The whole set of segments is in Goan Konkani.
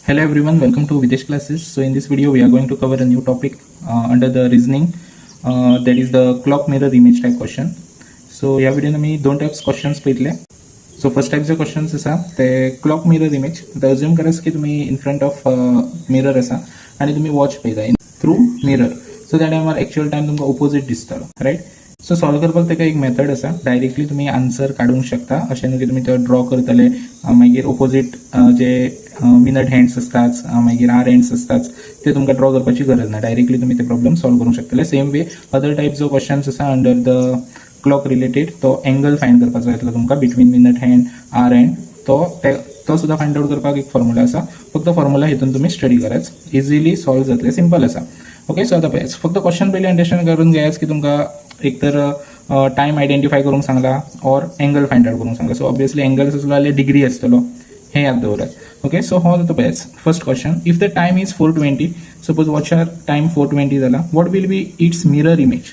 Hello everyone, welcome to Videsh classes. So in this video we are going to cover a new topic under the reasoning, that is the clock mirror image type question. So ह्या व्हिडिओन आमी दोन टायप्स क्वेश्चन्स पळयतले. सो फर्स्ट टायपचे क्वेश्चन्स आसा ते क्लॉक मिरर इमेज. आतां अज्युम करात की तुमी इन फ्रंट ऑफ मिरर आसा आनी तुमी वॉच पळयता इन थ्रू मिरर. सो त्या टायमार एक्च्युअल टायम तुमकां ओपोजीट दिसतलो, रायट? सो सॉल्व करपाक ताका एक मेथड आसा. डायरेक्टली तुमी आन्सर काडूंक शकता. अशें न्हू की तुमी तो ड्रॉ करतले, मागीर ओपोजीट जे मिनट हँड्स आसतात, मागीर our hands आसतात, ते तुमकां ड्रॉ करपाची गरज ना. डायरेक्टली तुमी ते प्रॉब्लम सॉल्व करूंक शकतले. सेम वे अदर टायप जो क्वेश्चन्स आसा अंडर the clock related, तो एंगल फायंड करपाचो येतलो तुमकां between minute hand, hour hand. तो सुद्दां फायंड आउट करपाक एक फॉर्मुला आसा. फक्त फॉर्मुला हितून तुमी स्टडी करात, इजिली सॉल्व जातले, सिंपल आसा. ओके, सो आतां पळय, फक्त क्वेश्चन पयलीं अंडरस्टँड करून घेयात की तुमकां एक तर टायम आयडेंटिफाय करूंक सांगला ऑर एंगल फायंड आउट करूंक सांगला. सो ऑब्वियसली एंगल आसलो जाल्यार डिग्री आसतलो, हें याद दवरात. ओके, सो हो आतां पळयात first question. If the time is 4:20, suppose वॉचार time 4:20 जाला, what will be its mirror image?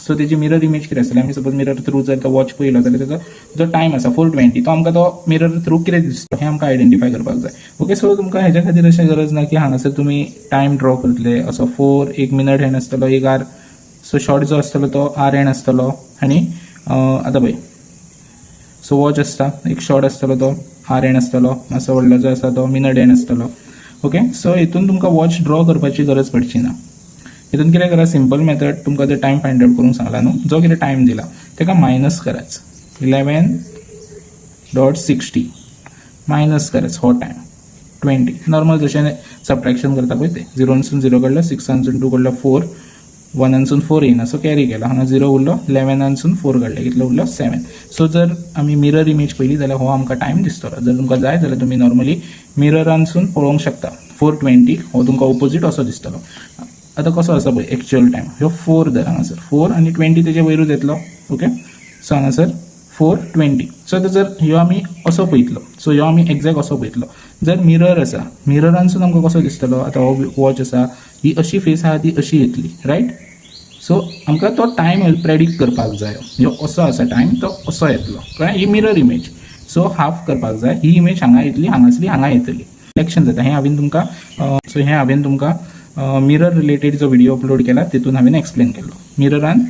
So तेजी मिरर इमेज कितें आसतली? आमी सपोज मिरर थ्रू जर तो वॉच पळयलो जाल्यार तेजो जो टायम आसा 4:20, तो आमकां तो मिरर थ्रू कितें दिसता हें आमकां आयडेंटिफाय करपाक जाय. ओके, सो तुमकां हेज्या खातीर अशें गरज ना की हांगासर तुमी टायम ड्रॉ करतले असो. फोर एक मिनट हँड आसतलो, एक our. So short जो आसतलो तो our hand आसतलो. आनी आतां पळय, सो वॉच आसता, एक शॉर्ट आसतलो तो our hand आसतलो, मातसो व्हडलो जो आसा तो मिनट हँड आसतलो. ओके, सो हितून तुमकां वॉच ड्रॉ करपाची गरज पडची ना. हितून कितें करा, सिंपल मेथड. तुमकां जर टायम फायंड आउट करूंक सांगला न्हू, जो कितें टायम दिला ताका मायनस करायच. 11.60 मायनस करायच हो टायम 20. नॉर्मल जशें सबट्रॅक्शन करता पळय तें. झिरोनसून झिरो काडलो, सिक्सानसून टू काडलो, फोर, वनानसून फोर येयना, सो कॅरी केलो. हांगा झिरो उरलो. 11नानसून फोर काडले, कितलो उरलो? सेवन. सो जर आमी मिरर इमेज पळयली जाल्यार हो आमकां टायम दिसतलो. जर तुमकां जाय जाल्यार तुमी नॉर्मली मिररानसून पळोवंक शकता. 4:20 हो तुमकां ओपोजीट असो दिसतलो. आतां कसो आसा पळय एक्च्युअल टायम. ह्यो फोर धर हांगासर, फोर आनी 20 तेजे वयरूच येतलो. ओके, सो हांगासर 4:20. सो आतां जर ह्यो आमी असो पळयतलो, सो ह्यो आमी एग्जॅक्ट असो पळयतलो, जर मिरर आसा, मिररानसून आमकां कसो दिसतलो? आतां हो वॉच आसा, ही अशी फेस आहा, ती अशी येतली, रायट? सो आमकां तो टायम प्रेडिक्ट करपाक जाय. ह्यो असो आसा टायम, तो असो येतलो, कळ्ळें? ही मिरर इमेज, सो हाफ करपाक जाय. ही इमेज हांगा येतली, हांगासली हांगा येतली. सिलेक्शन जाता. हें हांवें तुमकां सो हें हांवें तुमकां मिरर रिलेटेड जो व्हिडिओ अपलोड केला तितून हांवें एक्सप्लेन केल्लो मिररान.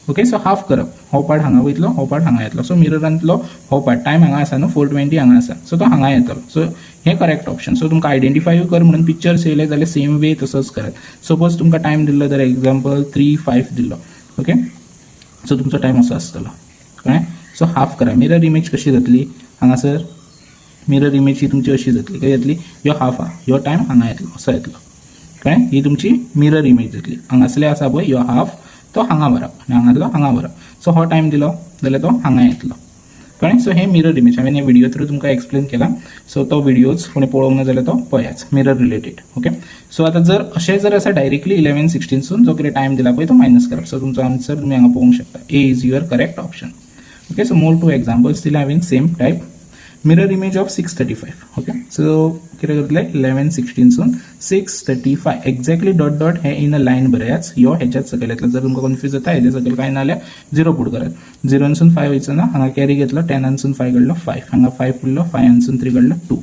ओके, सो हाफ करप, हो पार्ट हांगा वयतलो, हो पार्ट हांगा येतलो. सो मिररांतलो हो पार्ट टायम हांगा आसा न्हू, 4:20 हांगा आसा, सो तो हांगा येतलो. सो हें करेक्ट ऑप्शन. सो तुमकां आयडेंटिफाय कर म्हणून पिक्चर्स येयले जाल्यार सेम वे तसोच करात. सपोज तुमकां टायम दिल्लो, तर एग्जाम्पल 3:05 दिल्लो, ओके, सो तुमचो टायम असो आसतलो, कळ्ळें? सो हाफ करा. मिरर इमेज कशी जातली? हांगासर मिरर इमेज ही तुमची अशी जातली. कशी जातली? ह्यो हाफ आहा, ह्यो टायम हांगा येतलो, असो येतलो, कळ्ळें? ही तुमची मिरर इमेज जातली. हांगासले आसा पळय ह्यो हाफ, तो हांगा भरप आनी हांगातलो हांगा भरप. सो हो टायम दिलो जाल्यार तो हांगा येतलो, कळ्ळें? सो हे मिरर इमेज हांवें हे व्हिडिओ थ्रू तुमकां एक्सप्लेन केला. सो तो व्हिडिओज कोणी पळोवंक ना जाल्यार तो पळयाच, मिरर रिलेटेड. ओके, सो आतां जर अशें जर आसा, डायरेक्टली 11:16सून जो कितें टायम दिला पळय तो मायनस करप. सो तुमचो आन्सर तुमी हांगा पळोवंक शकता, A is your correct option. Okay, so more two examples दिले हांवें same type. Mirror image of 6:35. Okay, so कितें करतले? 11:16सून 6:35 exactly dot dot hey in a line बरयाच. ह्यो हेच्याच सकयल येतलो. जर तुमकां कन्फ्यूज जाता, हेच्या सकयल कांय ना जाल्यार झिरो पुट करात. झिरोनसून फायव वयचो ना, हांगा कॅरी घेतलो. 10नानसून फाय काडलो, फायव. हांगा फायव उरलो. फायनसून थ्री काडलो, टू.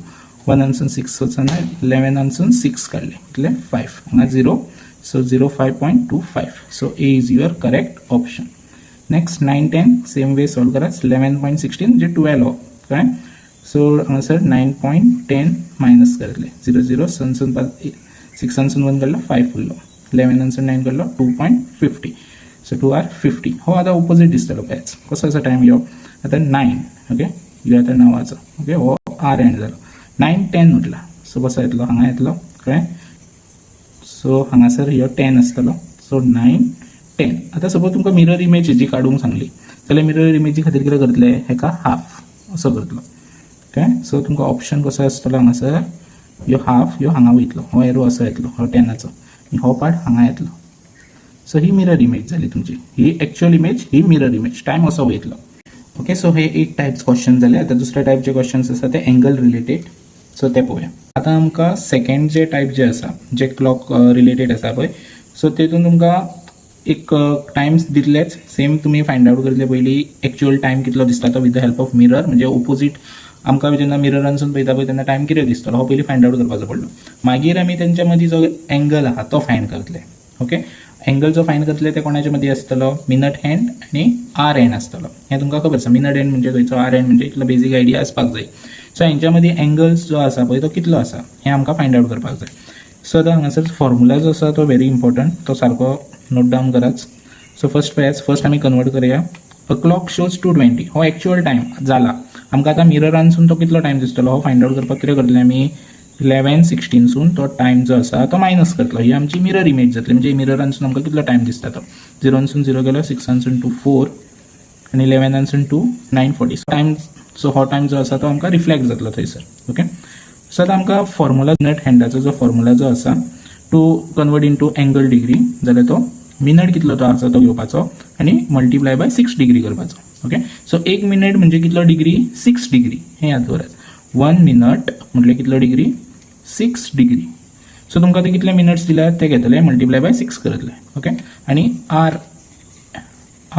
वनानसून सिक्स वचना, 11नानसून सिक्स काडले, कितले? फायव. हांगा zero. So 05.25. So A is your correct option. Next, 9:10, same way solve करात. 11.16 म्हणजे 12, कळ्ळें? सो हांगासर 9.10 मायनस करतले. झिरो झिरो सनसून पांच, सिक्सानसून वन काडलो, फायव उरलो. 11नानसून नायन काडलो, 2.50. So 2 hour 50. हो आतां ओपोजीट दिसतलो. पळयाच कसो आसा टायम यो आतां. नायन, ओके, यो आतां णवाचो. ओके, हो our hand जालो. 9:10 म्हटला, सो कसो येतलो? हांगा येतलो, कळ्ळें? सो हांगासर ह्यो 10 आसतलो. सो 9:10. आतां सपोज तुमकां मिरर इमेज हेजी काडूंक सांगली जाल्यार मिरर इमेजी खातीर कितें करतले? हेका हाफ असो करतलो. ओके, सो तुमकां ऑप्शन कसो आसतलो? हांगासर ह्यो हाफ, ह्यो हांगा वयतलो, हो एरो असो येतलो, हो 10आचो आनी हो पार्ट हांगा येतलो. सो ही मिरर इमेज जाली तुमची. ही एक्च्युअल इमेज, ही मिरर इमेज, टायम असो वयतलो. ओके, सो हे एक टायप्स क्वेश्चन जाले. आतां दुसऱ्या टायपचे क्वेश्चन्स आसा ते एंगल रिलेटेड, सो ते पळोवया. आतां आमकां सेकंड जे टायप जे आसा, जे क्लॉक रिलेटेड आसा पळय, सो तेतून तुमकां एक टायम्स दितलेच. सेम तुमी फायंड आउट करतले पयलीं एक्च्युअल टायम कितलो दिसता तो with the help of mirror, म्हणजे ओपोजीट आमकां जेन्ना मिररानसून पळयता पळय तेन्ना टायम कितें दिसतलो हो पयलीं फायंड आवट करपाचो पडलो. मागीर आमी तेंच्या मदीं जो एंगल आहा तो फायंड करतले. ओके, एंगल जो फायंड करतले ते कोणाच्या मदीं आसतलो? मिनट हँड आनी our hand आसतलो. हें तुमकां खबर आसा. मिनट हँड म्हणजे खंयचो, our hand म्हणजे, इतलो बेजीक आयडिया आसपाक जाय. सो हेंच्या मदीं एंगल्स जो आसा पळय तो कितलो आसा हें आमकां फायंड आवट करपाक जाय. सो आतां हांगासर फॉर्मुला जो आसा तो व्हेरी इम्पॉर्टंट, तो सारको नोट डावन कराच. सो फर्स्ट पळयात, फर्स्ट आमी कन्वर्ट करया. A clock shows 2:20. हो एक्च्युअल टायम जाला. आमकां आतां मिररानसून तो कितलो टायम दिसतलो हो फायंड आवट करपाक कितें करतले आमी? 11:16सून तो टायम जो आसा तो मायनस करतलो. ही आमची मिरर इमेज जातली, म्हणजे मिररानसून आमकां कितलो टायम दिसता तो. झिरोनसून झिरो गेलो, सिक्सानसून टू फोर आनी इलेवनानसून टू 9:40 टायम. सो हो टायम जो आसा तो आमकां रिफ्लेक्ट जातलो थंयसर. ओके, सो आतां आमकां फॉर्मुला, मिनट हँडाचो जो फॉर्मुला जो आसा to convert into angle degree जाल्यार तो मिनट कितलो तो आसा तो घेवपाचो आनी मल्टिप्लाय बाय सिक्स डिग्री करपाचो. ओके, सो एक मिनट म्हणजे कितलो डिग्री? Six degree. हें याद दवरात. वन मिनट म्हटल्यार कितलो डिग्री? Six degree. सो तुमकां ते कितले मिनट्स दिल्यात ते घेतले, मल्टिप्लाय बाय सिक्स करतले. ओके, आनी are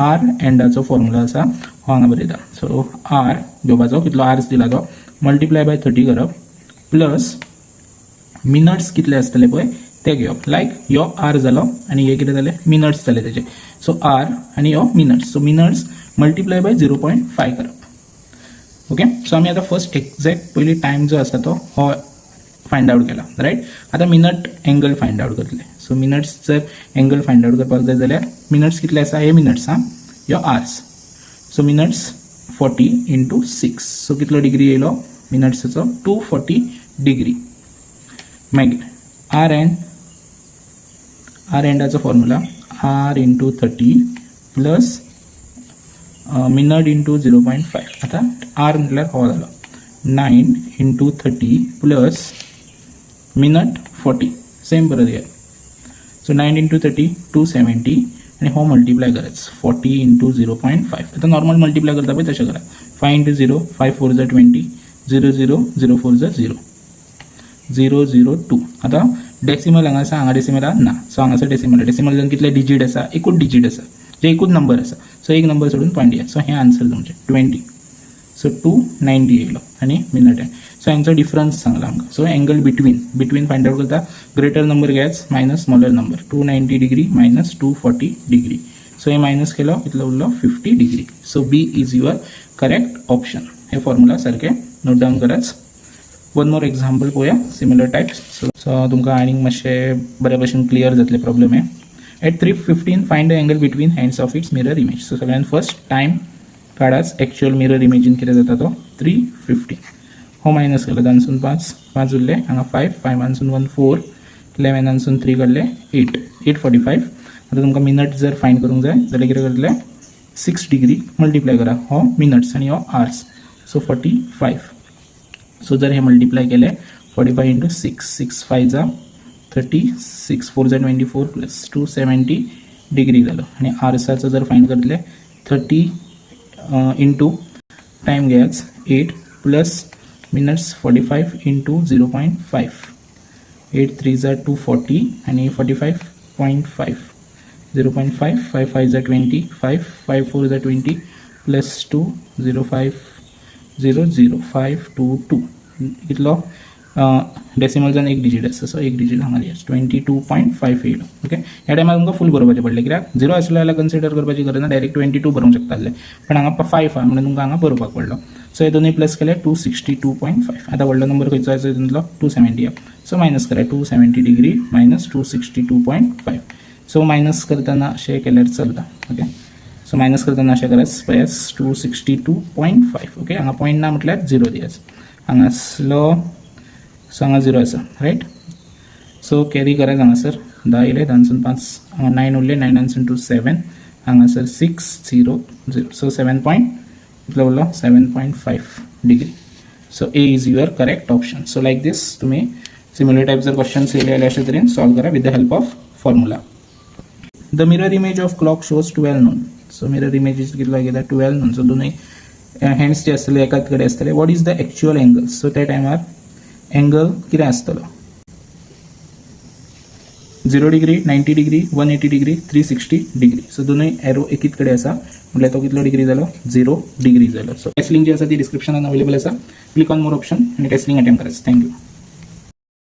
are एंडाचो फॉर्मुला आसा हो हांगा बरयता. सो are घेवपाचो, कितलो आर्स दिला तो मल्टिप्लाय बाय 30 करप, प्लस मिनट्स कितले आसतले पळय ते घेवप. लायक यो are जालो आनी हे कितें जाले? मिनट्स जाले तेजे. सो are आनी यो minutes, so minutes multiply by 0.5 करप. ओके, सो आमी आतां फर्स्ट एक्झॅक्ट पयलीं टायम जो आसा तो हो फायंड आवट केला, रायट? आतां मिनट एंगल फायंड आवट करतले. सो मिनट्स जर एंगल फायंड आवट करपाक जाय जाल्यार मिनट्स कितले आसा? हे मिनट्स आं, यो hours. So minutes 40 into 6. So कितलो डिग्री येयलो मिनट्साचो? 240 डिग्री. मागीर are and, are एंडाचो formula hour into 30 plus minute into 0.5. आतां are म्हटल्यार हो जालो 9 into 30 plus minute 40, same परत घेया. So 9 into 30, 270 आनी हो मल्टिप्लाय करायचं 40 इंटू 0.5. आतां नॉर्मल मल्टिप्लाय करता पळय तशें करा. 5 into 0, 5 4 za 20, 0 0 0 4 za 0, 0 0 2. आतां डेसिमल हांगा आसा, हांगा डेसिमल ना. सो हांगासर डेसिमल, डेसिमल कितले डिजीट आसा? एकूच डिजीट आसा, जे एकूच नंबर आसा. सो एक नंबर सोडून पॉयंट दिया. सो हें आन्सर तुमचें 20. सो 290 येयलो आनी मिनट. सो हेंचो डिफरन्स सांगला आमकां. So angle between find out करता, ग्रेटर नंबर घेयाच minus smaller number, 290 degree minus 240 degree. So hey minus केलो, कितलो उरलो? 50 degree. So B is your correct option. Hey formula सारके नोट डावन कराच. वन मोर एक्झाम्पल पळोवया, सिमिलर टायप्स. सो सो तुमकां आनीक मातशें बऱ्या भशेन क्लियर जातले problem hey. At 3:15, find the angle between hands of its mirror image. So सगळ्यात फर्स्ट टायम काडाच. एक्च्युअल मिरर इमेजीन कितें जाता तो 3:15 हो मायनस केलो, धानसून पांच, पांच उरले हांगा फायव, फायवानसून वन फोर, इलेवनानसून थ्री काडले एट, 8:45. आतां तुमकां मिनट जर फायंड करूंक जाय जाल्यार कितें करतले? सिक्स डिग्री मल्टिप्लाय करा. हो मिनट्स आनी हो hours, so 45. सो जर हे मल्टिप्लाय केले, 45 into 6, 6 5 za 36, 4 za 24 plus 270 degree जालो. आनी आर्साचो जर फायंड करतले, 30 into time घेयाच 8 plus minutes 45 into 0.5. 8 3 za 240 आनी 45.5, 0.5, 5 5 za 25, 5 4 za 20 plus 2, 0 5 0 0 5 2 2. कितलो? डेसिमलजान एक डिजीट आसा, सो एक डिजीट हांगा दिया, 22.5 येयलो. ओके, ह्या टायमार तुमकां फूल बरोवपाचें पडलें, कित्याक झिरो आसलो जाल्यार कन्सिडर करपाची गरज ना, डायरेक्ट 22 बरोवंक शकताले, पण हांगा फायव आहा म्हणून तुमकां हांगा बरोवपाक पडलो. सो हे दोनूय प्लस केले, 262.5. आतां व्हडलो नंबर खंयचो आसा तितूंतलो? 270 आहा. सो मायनस करा, 270 degree minus 262.5. So minus करतना अशें केल्यार चलता. ओके, सो मायनस करतना अशें करात, पळयात, 262.5. ओके, हांगा पॉयंट ना म्हटल्यार झिरो दियात. हांगा आसलो, सो हांगा झिरो आसा, रायट? सो कॅरी करात. हांगासर 10 येयले, धानसून पांच, हांगा नायन उरले, नायनानसून टू सेवन, हांगासर six zero zero. So seven point कितलो उरलो? 7.5 degree. So A is your correct option. So like this तुम्ही सिमिलर टाईप जर क्वेश्चन्स येयले जाल्यार अशे तरेन सॉल्व करा with the help of formula. The mirror image of clock shows 12 noon. So mirror image कितलो घेता? 12 नून. सो दोनूय हँड्स जे आसतले एकाच कडेन आसतले. What is the actual angle? So त्या टायमार एंगल कितें आसतलो? 0 degree, 90 degree, 180 degree, 360 degree. So दोनूय एरो एकीच कडेन आसा, म्हटल्यार तो कितलो डिग्री जालो? 0 डिग्री जालो. सो टेस्ट लिंक जी आसा ती डिस्क्रिप्शनान अवेलेबल आसा. क्लिक ऑन मोर ऑप्शन आनी टेस्ट लिंक अटेम्प्ट करायचं. Thank you.